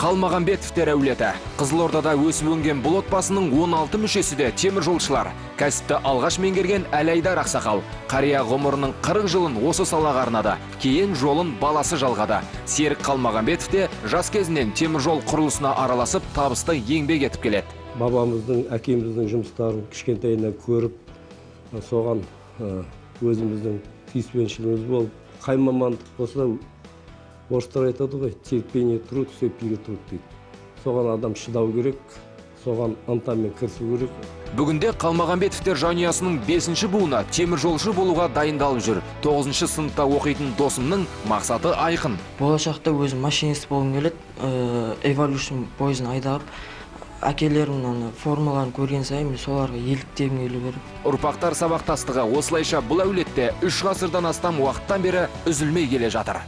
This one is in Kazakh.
Қалмағанбетовтер әулеті. Қызылордада өсіп өнген бұл отбасының 16 мүшесі де теміржолшылар. Кәсіпті алғаш меңгерген Әлайдар ақсақал. Қария ғұмырының 40 жылын осы салаға арнады. Кейін жолын баласы жалғады. Серік Қалмағанбетов те жас кезінен теміржол құрылысына араласып, табысты еңбек етіп келеді. Бабамыздың, әкеміздің жұмыстарын кішкентайынан көріп, соған өзіміздің сүйіспеншілігіміз болып, қай мамандық болса, орыстар айтады ғой, «терпение труд все перетрут» дейді. Соған адам шыдау керек, соған ынтамен кірісу керек. Бүгінде Қалмағанбетовтер жанұясының бесінші буыны теміржолшы болуға дайындалып жүр. Тоғызыншы сыныпта оқитын Досымның мақсаты айқын. Болашақта өзім машинист болғым келеді. Evolution пойызын айдап, әкелерімнің ана формаларын көрген сайын мен соларға еліктегім келе береді. Ұрпақтар сабақтастығы осылайша бұл әулетте 3 ғасырдан астам уақыттан бері үзілмей келе жатыр.